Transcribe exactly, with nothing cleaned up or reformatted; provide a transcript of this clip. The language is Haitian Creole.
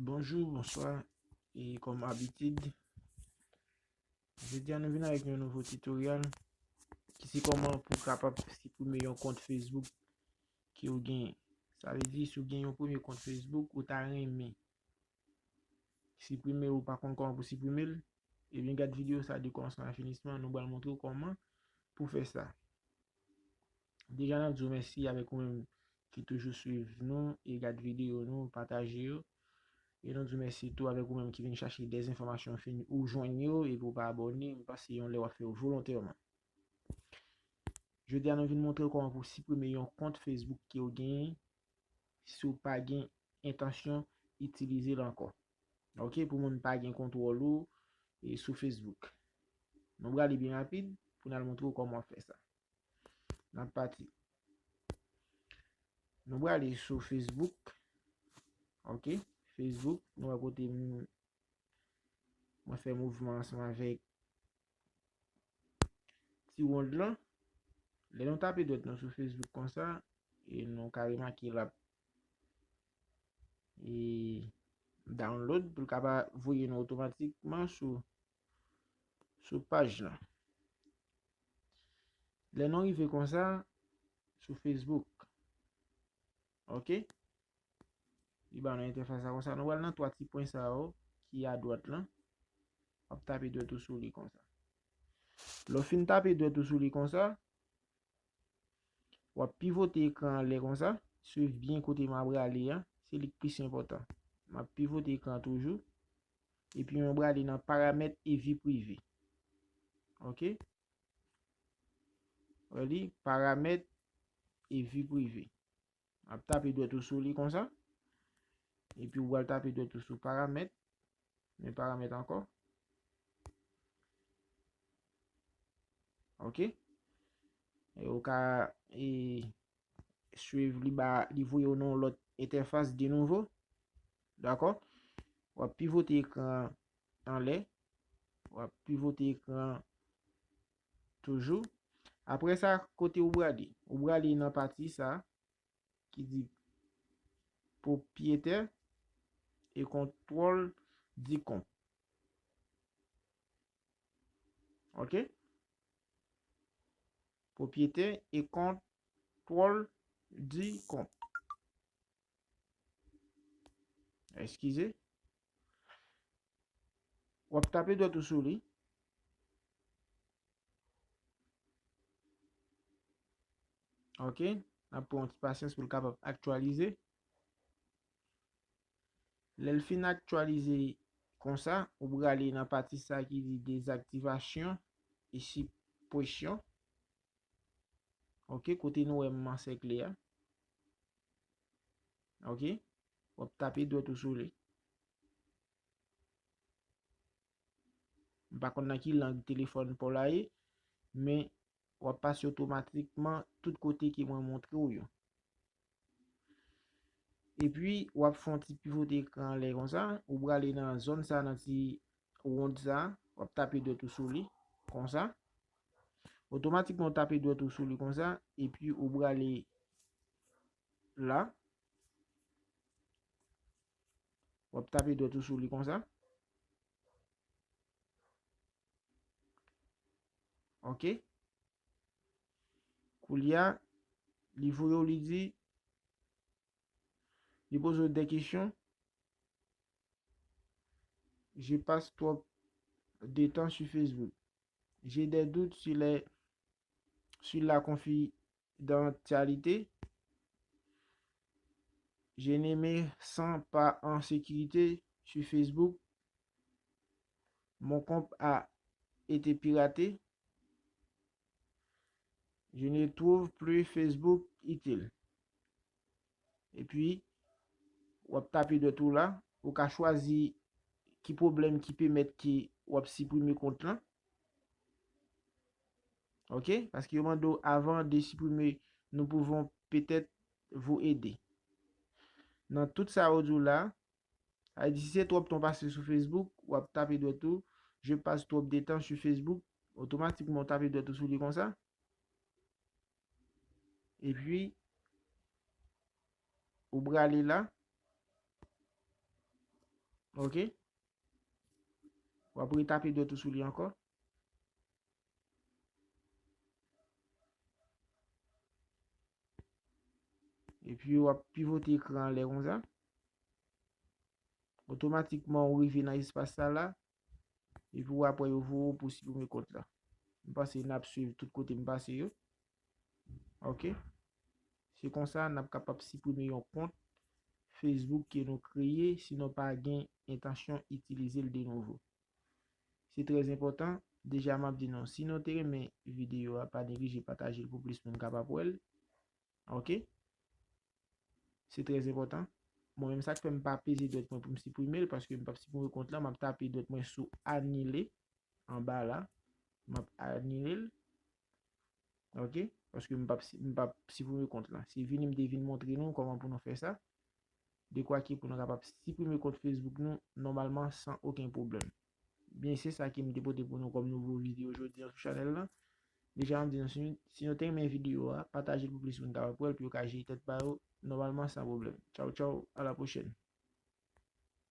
Bonjou, bonswa, e kòm abitid, jodi a nou vin avèk yon nouvo tutorial ki se kòman pou w kapab siprime yon kont Facebook ke w genyen. Sa vle di, si w gen yon premye kont Facebook, ou ta renmen siprime l, ou pa konn kòman pou siprime l, ebyen gad videyo sa de kòmansman a finisman, nou pral montre w kòman pou fè sa. Deja n ap di w mèsi avèk ou menm ki toujou swiv nou e gad videyo nou, pataje yo. E nou di w mèsi tou avèk ou menm ki vin chache dè enfòmasyon, fin ou jwenn yo epi w pa abòne, m panse yon lè w ap fè yo volontèman. Jodi a nou vin montre w kòman pou siprime yon kont Facebook ke w genyen si w pa gen entansyon itilize l ankò. Ok, pou moun pa gen kontwòl ou e sou Facebook. Nou prale byen rapid pou n al montre w kòman w ap fè sa. N ap pati. Nou prale sou Facebook. Ok, Facebook, nou wè kote m, mwen fè mouvman ansanm avèk ti wonn lan. Lè nou tape dwèt nou sou Facebook konsa, e nou ka remake l ap e download pou l kapab voye nou otomatikman sou, sou paj lan. Lè nou rive konsa sou Facebook, ok, li ba nou entèfas la konsa. Nou pral nan twa ti pwen sa yo ki adwat lan. W ap tape dwèt ou sou li konsa. Lè w fin tape dwèt ou sou li konsa, w ap pivote ekran anlè konsa. Swiv byen kote m ap rale a. Se li k plis enpòtan. M ap pivote ekran toujou. Epi mwen prale nan paramèt e vi prive. Ok? Wè li, paramèt e vi prive. M ap tape dwèt ou sou li konsa. Epi w pral tape dwèt ou sou paramèt. Men paramèt ankò. Ok? E ou ka e, swiv li ba, li voye w nan yon lòt entèfas de nouvo. Dakò? W ap pivote ekran an anlè. W ap pivote ekran an toujou. Apre sa, kote ou prale? Ou prale nan pati sa ki di pwopyetè e kontwòl di kont. Ok? Pwopyetè e kontwòl di kont. Eskize. W ap tape dwèt ou sou li. Ok. N ap pran yon ti pasyans pou l kapab aktyalize. Lè l fin aktyalize konsa, ou prale nan pati sa ki di dezaktivasyon e sipresyon. Ok, kote nou wè m ansèkle a. Ok, w ap tape dwèt ou sou li. M pa konn nan ki lang telefòn pa w la ye, men w ap pase otomatikman tout kote ke mwen montre w yo. Epi, w ap fè yon ti pivote ekran anlè konsa, ou prale nan zòn sa, nan ti wonn sa, w ap tape dwèt ou sou li, konsa. Otomatikman, w tape dwèt ou sou li konsa, epi ou prale la. W ap tape dwèt ou sou li konsa. Ok. Koulye a, li voye w, li di, li poze w de kesyon. Je passe trop de temps sur Facebook. J'ai des doutes sur les, sur la confidentialité. Je ne me sens pas en sécurité sur Facebook. Mon compte a été piraté. Je ne trouve plus Facebook utile. Epi, w ap tape dwèt ou la, ou ka chwazi ki pwoblèm ki pèmèt ke w ap siprime kont lan. Ok? Paske yo mande w, avant de supprimer, nous pouvons peut-être vous aider. Nan tout sa yo di w la, sa vle di si se twòp tan w pase sou Facebook, w ap tape dwèt ou, je passe trop de temps sur Facebook, otomatikman w tape dwèt ou sou li konsa. Epi, ou prale la. Ok. W ap retape dwèt ou sou li ankò. Epi w ap pivote ekran anlè konsa. Otomatikman ou rive nan espas sa la. Epi w ap wè yo voye w pou siprime kont la. M panse n ap swiv tout kote m pase yo. Ok. Se konsa n ap kapab siprime yon kont Facebook ke nou kreye si nou pa gen entansyon itilize l de nouvo. Se trè enpòtan. Deja m ap di nou, si nou te renmen videyo a, pa neglije pataje l pou plis moun kapab wè l. Ok. Se trè enpòtan. Bon, menm sa k fè m pa peze dwèt mwen pou m siprime l, paske m p ap siprime kont lan, m ap tape dwèt mwen sou anile anba la. M ap anile l. Ok? Paske m p ap si- m p ap siprime kont lan. Se vini m te vin montre nou kòman pou nou fè sa. Dekwa ke pou nou kapab siprime kont Facebook nou nòmalman san okenn pwoblèm. Byen, se sa ke m te pote pou nou kòm nouvo videyo jodi an sou chanèl lan. Deja, m di nou, si, si nou te renmen videyo a, pataje l pou plis moun kapab wè l, pou yo ka jere tèt pa yo nòmalman san pwoblèm. Tchaw, tchaw, a la pwochèn.